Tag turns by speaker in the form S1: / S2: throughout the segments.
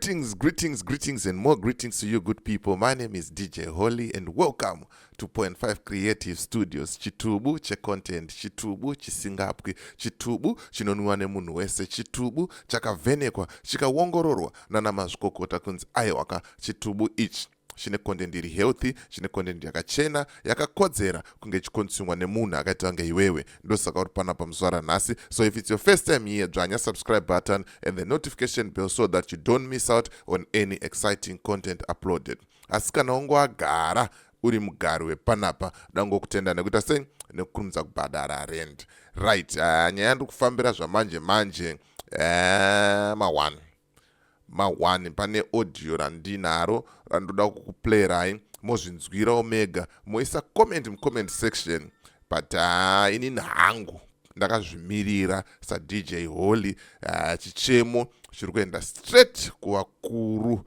S1: Greetings, greetings, greetings, and more greetings to you, good people. My name is DJ Holly, and welcome to Point 5 Creative Studios. Chitubu checontent, chitubu chisingapwi, chitubu chinonwiwa nemunhu wese, chitubu chakavhenekwa, chikaongororwa nana mazvikokota kunzi aiwaka, chitubu ichi chine content iri healthy, chine content yakachena, yakakodzera kunge ichiconsumwa nemunhu akaita kunge iwewe. Ndosaka uri panapa muzuva ranhasi. So if it's your first time here, dzvanya subscribe button and the notification bell so that you don't miss out on any exciting content uploaded. Asi kana unge wagara uri mugari wepanapa, dangokutenda nekuita sei, nekukurumidza kubhadhara rent, right? Nyaya yandiri kufambira zvamanje manje, ma1 ma1, pane audio randinaro randoda kukuplayirai, mozvinzwirawo mega, moisa comment mucomment section. But inini hangu ndakazvimirira saDJ Holly. Chichemo chiri kuenda straight kuvakuru,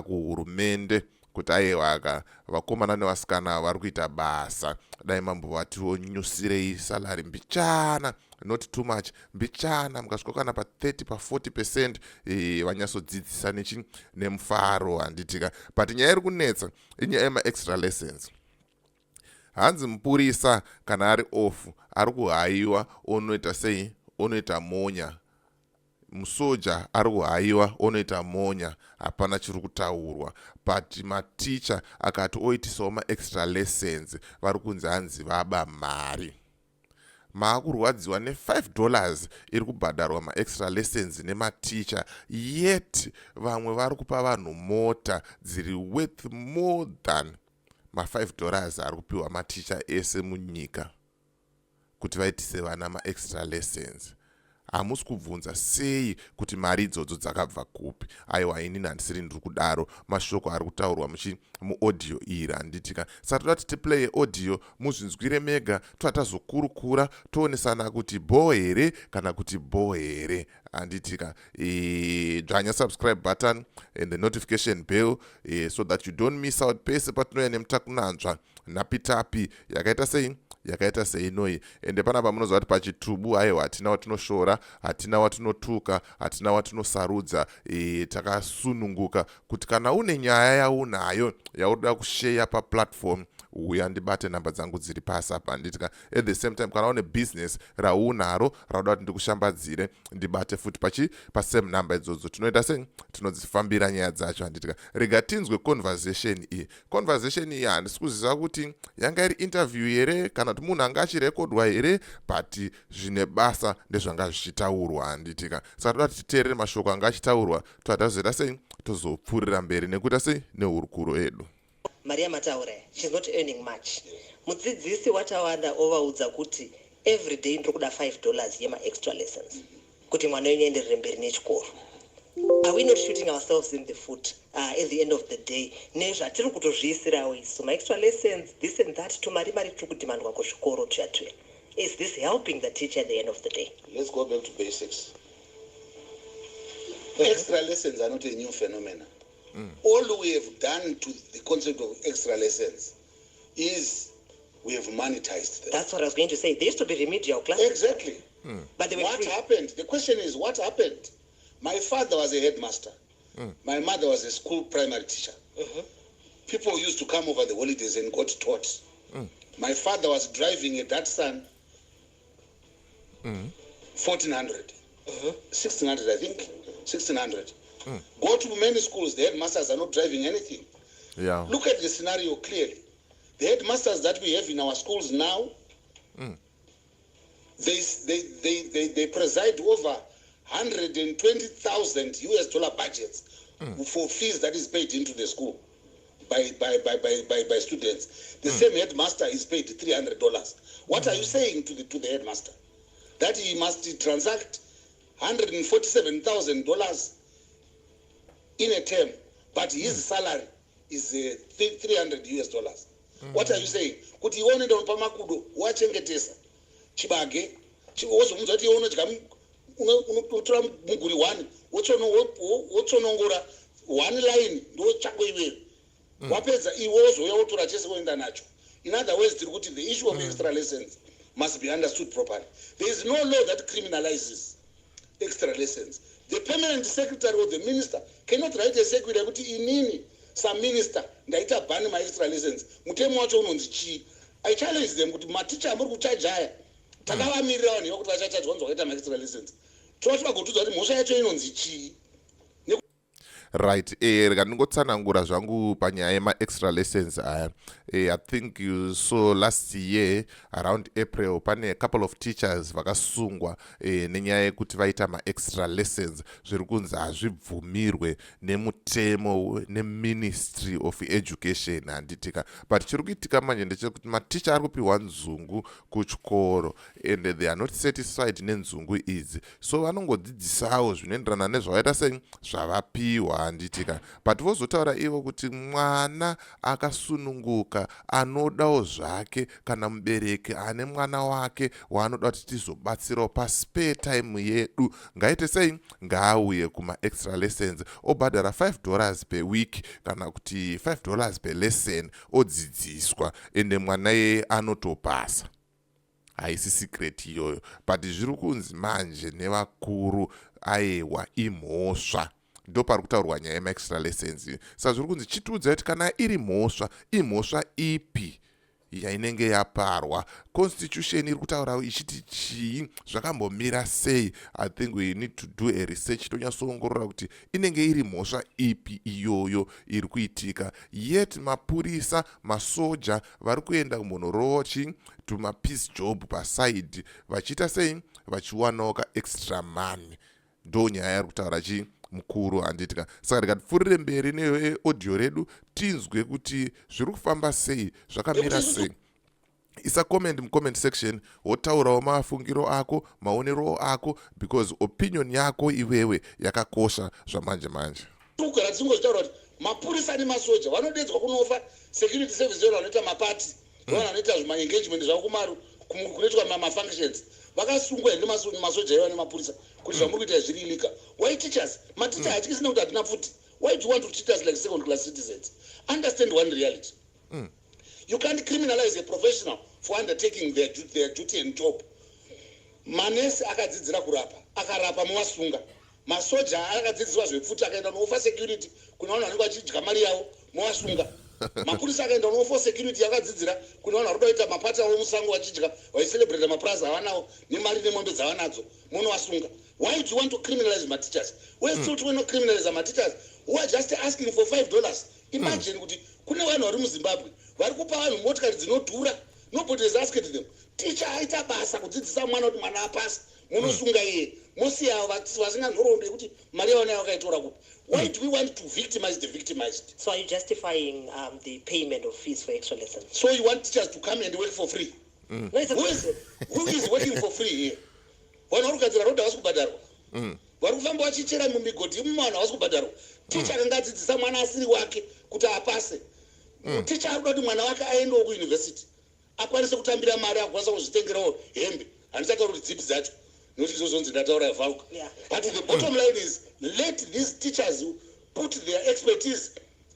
S1: kuhurumende, kuti aiwaka, vakomana nevasikana vari kuita basa, dai mambovatiwo nyusirei salary mbichana, not too much, mbichana, mukasvika kana pa30, pa40%, vanyatsodzidzisa nechi nemufaro, handitika? But nyaya iri kunetsa inyaya yemaextra lessons. Hanzi mupurisa kana ari off, ari kuhayiwa, onoita sei? Onoita monya. Musoja ari kuhayiwa, onoita monya, hapana chiri kutaurwa. But maticha akati oitisawo maextra lessons, vari kunzi hanzi vaba mari. Maakurwadziwa ne5 dollars iri kubhadharwa maextra lessons nematicha, yet vamwe vari kupa vanhu mota dziri worth more than ma5 dollars ari kupiwa maticha ese munyika kuti vaitise vana maextra lessons. Hamusi kubvunza sei kuti mari idzodzo dzakabva kupi? Aiwa, inini handisiri ndiri kudaro. Mashoko ari kutaurwa muaudio iri, handitika? Saka toda kuti tiplaye audio, muzvinzwire mega, toa tazokurukura, toonesana kuti bho here kana kuti bho here, handitika? Dzvanya subscribe button and the notification bell, so that you don't miss out pese patinouya nemutakunanzva nhapitapi yakaita sei, yakaita seinoi. Ende panapa munoziva kuti pachitubu, aiwa, hatina watinoshora, hatina watinotuka, hatina watinosarudza. Takasununguka kuti kana une nyaya yaunayo yaurida kusheya paplatform, uya ndibate, namba dzangu dziri pasi apa, handitika? At the same time, kana une business raunaro rauda kuti ndikushambadzire, ndibate futi pachi pasame namba idzodzo. Tinoita sei? Tinodzifambira nyaya dzacho, handitika? Rega tinzwe conversation iyi. Conversation iyi handisi kuziva kuti yanga iri interview here kana kuti munhu anga achirekodwa here, but zvine basa ndezvanga zvichitaurwa, handitika? Saka toda kuti titeerere mashoko anga achitaurwa, toda tazoita sei, tozopfuurira mberi nekuita sei, nehurukuro yedu.
S2: Maria Mataura, she's not earning much. Mudzidzisi watawanda ovaudza kuti every day ndiri kuda 5 dollars yemaextra lessons kuti mwana wenyu aenderere mberi nechikoro. Are we not shooting ourselves in the foot at the end of the day nezvatiri kutozviisirawo isu, maextra lessons, this and that, tumari mari tiri kudhimandwa kuzvikoro tuya tuya? Is this helping the teacher at the end of the day?
S3: Let's go back to basics. Extra lessons are not a new phenomenon. All we have done to the concept of extra lessons is we have monetized them.
S2: That's what I was going to say. There used to be remedial classes.
S3: Exactly.
S2: But they were
S3: What
S2: free.
S3: happened? The question is, what happened? My father was a headmaster. My mother was a school primary teacher. People used to come over the holidays and got taught. My father was driving a Datsun 1400, 1600, I think, 1600. Go to many schools, the headmasters are not driving anything. Look at the scenario clearly. The headmasters that we have in our schools now, they preside over 120,000 US dollar budgets for fees that is paid into the school by students. The same headmaster is paid $300. What are you saying to the headmaster? That he must transact $147,000 in a term, but his salary is 300 US dollars. What are you saying? Kuti iwe unoenda unopa makudo, wachengetesa chibage, wozomunza kuti iwe unodya unotora muguri one, wotsonongora one line, ndo chako iweyo. Wapedza iwe, wozouya wotora chese woenda nacho. In other words, tiri kuti the issue of extra lessons must be understood properly. There is no law that criminalizes extra lessons. The permanent secretary or the minister cannot write a circular yekuti inini saminister ndaita ban maextra lessons. Mutemo wacho unonzi chii? I challenge them kuti maticha amuri kuchaja aya, takavamirira vanhu iva kuti vachachajwa kunzi vakaita maextra lessons. Tova tivagotudza kuti mhosva yacho inonzi chii.
S1: Right, rega ndingotsanangura zvangu panyaya yemaextra lessons aya. I think you saw last year around April pane a couple of teachers vakasungwa nenyaya yekuti vaita maextra lessons. Zviri kunzi hazvibvumirwe nemutemo neMinistry of Education, handitika? But chiri kuitika manje ndechekuti maticha ari kupiwa nzungu kuchikoro and they are not satisfied nenzungu idzi, so vanongodzidzisawo zvinoenderana nezvavaita sei, zvavapiwa, handitika? But vozotaura ivo kuti mwana akasununguka anodawo zvake, kana mubereki ane mwana wake waanoda kuti tizobatsirawo paspare time yedu, ngaite sei? Ngaauye kumaextra lessons, obhadhara $5 per week kana kuti $5 per lesson, odzidziswa, ende mwana iyeye anotopasa. Haisi secret iyoyo, but zviri kunzi manje nevakuru, aiwa, imhosva. Ndo pari kutaurwa nyaya yemaextra lessons. Saka zviri kunzi chitiudzai kuti kana iri mhosva, imhosva ipi yainenge yaparwa? Constitution iri kutaura ichiti chii? Zvakambomira sei? I think we need to do a research, tonyatsoongorora kuti inenge iri mhosva ipi iyoyo iri kuitika. Yet mapurisa, masoja vari kuenda kumbonorova chi tumapiece job paside, vachiita sei? Vachiwanawo kaextra money. Ndo nyaya yari kutaura chi mukuru, handitika? Saka ndikatipfuurire mberi neaudio redu, tinzwe kuti zviri kufamba sei, zvakamira sei. Isa comment mucomment section, wotaurawo mafungiro ako, maonero ako, because opinion yako iwewe yakakosha zvamanje manje.
S3: Kugara ticingozvitaura kuti mapurisa nemasoja vanodedzwa kunofa security service yona, vanoita mapati, vanhu vanoita zvimaengagement zvavo kumaru kunoitwa mafunctions, vakasungwa here nemasoja iva nemapurisa kuti zvamuri kuita zviri illegal? Why teachers? Maticha hatyisi nekuti hatina pfuti. Why do you want to treat us like second class citizens? Understand one reality: you can't criminalize a professional for undertaking their duty and job. Manesi akadzidzira kurapa, akarapa, muvasunga. Masoja akadzidziswa zvepfuti, akaenda nooffer security kune vanhu vanenge vachidya mari yavo, movasunga. Mapurisa akaenda nooffer security yakadzidzira kune vanhu vari kuda kuita mapati avo musango, vachidya, vachicelebrata mapurazi avanawo nemari nemombe dzavanadzo, munovasunga. Why do you want to criminalize mateachers? We still mm. criminalize mateachers who are just asking for $5. Imagine kuti kune vanhu vari muZimbabwe vari kupa vanhu motikari dzinodhura. Nobody has asked them. Ticha aita basa kudzidzisa mwana kuti mwana apasa, munosunga iye, mosiya vasina nhoroondo yekuti mari yavo nayo vakaitora kupi. Why do we want to victimize the victimized?
S2: So are you justifying the payment of fees for extra lessons?
S3: So you want teachers to come and work for free?
S2: No, it's a
S3: Who is working for free here? Vanhu vari kugadzira rodhi havasi kubhadharwa. Vari kufamba vachichera mumigodhi imomo, vanhu havasi kubhadharwa. Ticha akanga adzidzisa mwana asiri wake kuti apase. Ticha ari kuda kuti mwana wake aendewo kuyunivhesiti, akwanise kutambira mari, akwanisa kuzvitengerawo hembe. Handisataura kuti dzipi dzacho nokuti izvozvonzi ndataura vulgar. But the bottom line is, let these teachers put their expertise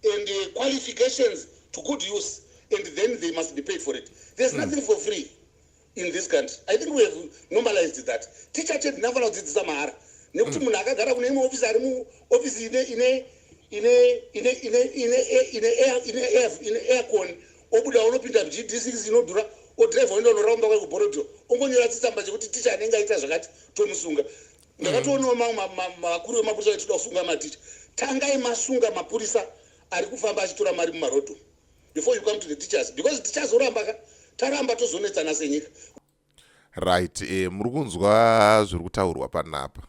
S3: and qualifications to good use, and then they must be paid for it. There's nothing for free in this country. I think we have normalized that. Teacher chedu ndinofanira kudzidzisa mahara nekuti munhu akagara kune imwe ofisi, ari muofisi ine aircon, obuda unopinda GD6 inodhura, odhiraivha oenda unoramba kwai kuBorrowdale, ongonyora chitsamba chekuti ticha anenge aita zvakati tomusunga. Ndakatoonawo mamwe vakuru vemapurisa vachitoda kusunga maticha. Tangai masunga mapurisa ari kufamba achitora mari mumarodho before you come to the teachers, because tichazoramba ka, taramba tozonetsana senyika.
S1: Right, muri kunzwa zviri kutaurwa panapa.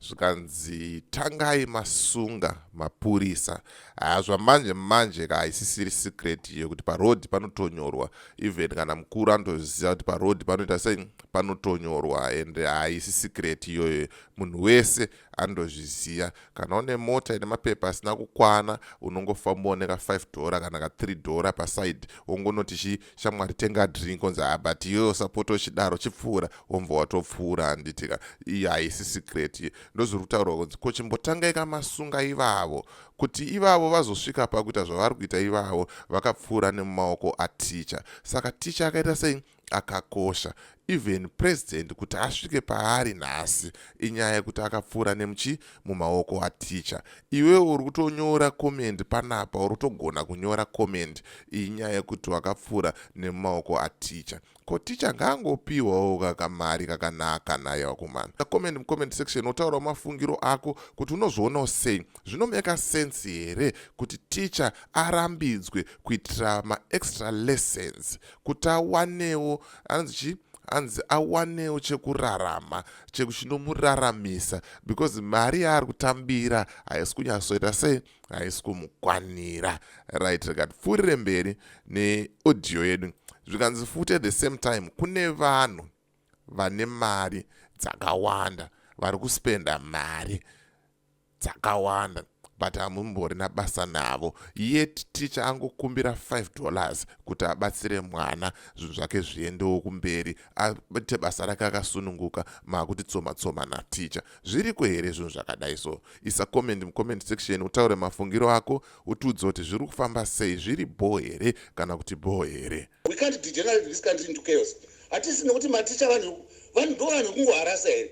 S1: Zvikanzi tangai masunga mapurisa. Ha, zvamanje manje ka, haisisiri secret yekuti parodhi panotonyorwa. Even kana mukuru anotoziva kuti parodhi panoita sei, panotonyorwa, and haisi secret iyoyo. Munhu wese anotozviziva. Kana une mota ine mapepa asina kukwana, unongofambawo neka5 dollar kana ka3 dollar paside, wongonoti, "Chi shamwari, tenga drink." Onzi, "Ah, but iyoyo sapota uchidaro, chipfuura." Womva watopfuura, handitika? Iyi haisi secret. Ndozviri kutaurwa kunzi ko chimbotangai kamasunga ivavo, kuti ivavo vazosvika pakuita zvavari kuita ivavo, vakapfuura nemumaoko aticha. Saka ticha akaita sei? Akakosha. Even president kuti asvike paari nhasi, inyaya yekuti akapfuura nemuchi mumaoko aticha. Iwewe uri kutonyora comment panapa, uri kutogona kunyora comment, inyaya yekuti wakapfuura nemumaoko aticha. Ko ticha ngaangopiwawo kakamari kakanaka naye wakumana. Comment mucomment section, wotaurawo mafungiro ako kuti unozvionawo sei. Zvinomeka sense here kuti ticha arambidzwe kuitira maextra lessons kuti awanewo, anonzi chii, hanzi awanewo chekurarama, chekuchinomuraramisa, because mari yaari kutambira haisi kunyatsoita sei, haisi kumukwanira? Right, rega tipfuurire mberi neaudio yedu. Zvikanzi futi at the same time kune vanhu vane mari dzakawanda, vari kuspenda mari dzakawanda, but hamumborina basa navo. Yet ticha angokumbira $5 kuti abatsire mwana, zvinhu zvake zviendewo kumberi, aite basa rake akasununguka, maakuti tsoma tsoma naticha. Zviriko here zvinhu zvakadai? So isa comment mucomment section, utaure mafungiro ako, utiudze kuti zviri kufamba sei. Zviri bho here kana kuti bho here?
S3: We can't degenerate this country into chaos. Hatisi nekuti maticha vanhu vanhu ndo vanhu vekungoharasa here?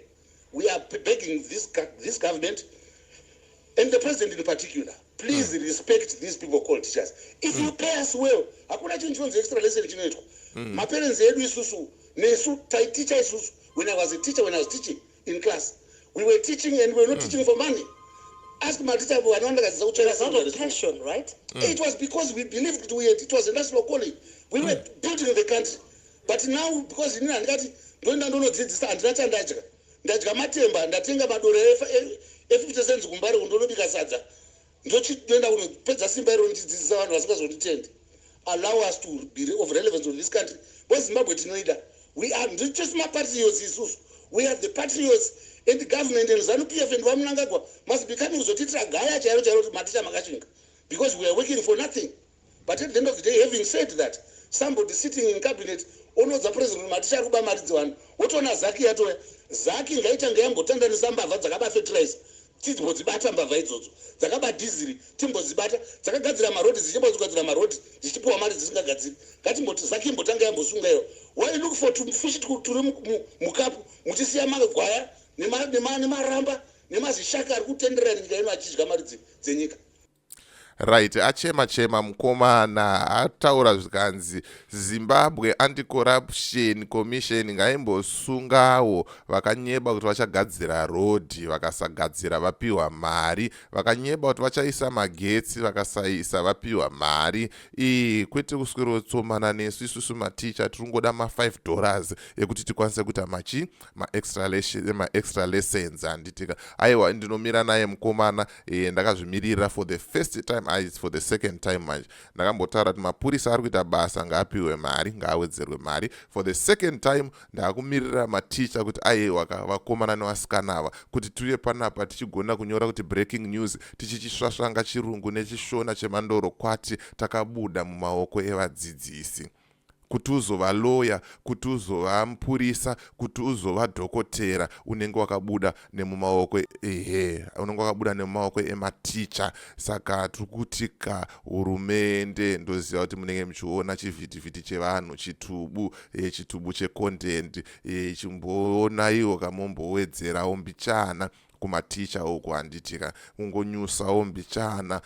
S3: We are begging this government and the president in particular, please respect these people called teachers. If you pay us well, hakuna chinhu chinonzi extra lesson chinoitwa. Maparents edu isusu, nesu taiticha isusu. When I was a teacher, when I was teaching in class, we were teaching and we were not teaching for money. Ask maticha vana vandakadzidza.
S2: It was out of passion, right?
S3: It was because we believed that it was a national calling. We were building the country. But now, because inini handingati ndoenda ndonodzidzisa, handina chandadya, ndadya matemba, ndatenga madoro e50 cents kuMbare, kundonobika sadza, ndochitoenda kunopedza simba iro ndichidzidzisa vanhu vasingazonditendi. Allow us to be of relevance to this country, because Zimbabwe tinoida. We are nditisu mapatriots isusu. We are the patriots, and the government and ZANU PF and vaMnangagwa must be coming kuzotiitira gaya chairo chairo kuti maticha makasvinga, because we are working for nothing. But at the end of the day, having said that, somebody sitting in cabinet onoudza president kuti maticha ari kuba mari dzevanhu, wotoona ZACC yatoya. ZACC ngaitange yambotandanisa mbavha dzakaba fertilizer, timbodzibata. Mbavha idzodzo dzakaba dhiziri, timbodzibata. Dzakagadzira marodhi, dzichimbozigadzira marodhi dzichipiwa mari dzisingagadziri. Ngatimboti ZACC imbotanga yambosunga iyo. Why look for tufishi turi mukapu, muchisiya magwaya nemaramba nemazishaka ari kutenderera nyika ino achidya mari dzenyika?
S1: Right, achema chema mukomana, ataura zvikanzi Zimbabwe Anti-Corruption Commission ngaimbosungawo vakanyeba kuti vachagadzira rodhi, vakasagadzira vapiwa mari, vakanyeba kuti vachaisa magetsi, vakasaisa vapiwa mari. Ii, kwete kuswerotsomana nesu isusu maticha. Tiri kungoda ma$5 ekuti tikwanise kuita machi maextra lessons, handitika? Aiwa, ndinomira naye mukomana. Ndakazvimirira for the first time, for the second time manje. Ndakambotaura kuti mapurisa ari kuita basa, ngaapiwe mari, ngaawedzerwe mari. For the second time ndaakumirira maticha kuti aiwa, vakomana nevasikana ava, kuti tiuye panapa tichigona kunyora kuti breaking news, tichichisvasvanga chirungu nechishona chemandoro kwati takabuda mumaoko evadzidzisi. Kuti uzova loya, kuti uzova mupurisa, kuti uzova dhokotera, unenge wakabuda nemumaoko, ehe, unenge wakabuda nemumaoko ematicha. Saka tiri kuti ka hurumende, ndoziva kuti munenge muchiona chivhitivhiti chevanhu, chitubu, chitubu checontent, chimboonaiwo kamombowedzerawo mbichana kumaticha uku, handitika? Kungonyusawo mbichana,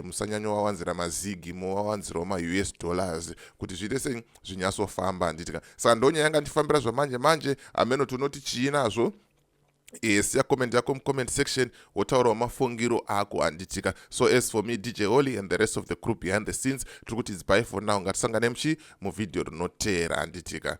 S1: musanyanyowawanzira mazigi, mowawanzirawo maUS dollars kuti zviite sei, zvinyatsofamba, handitika? Saka ndonyaya yanga ndifambira zvamanje manje. Ameno tinoti chii nazvo? Siya comment yako mucomment section, wotaurawo mafungiro ako, handitika? So as for me, DJ Holly, and the rest of the crew behind the scenes, tiri kuti its bye for now. Ngatisangane muchi muvhidhiyo rinoteera, handitika?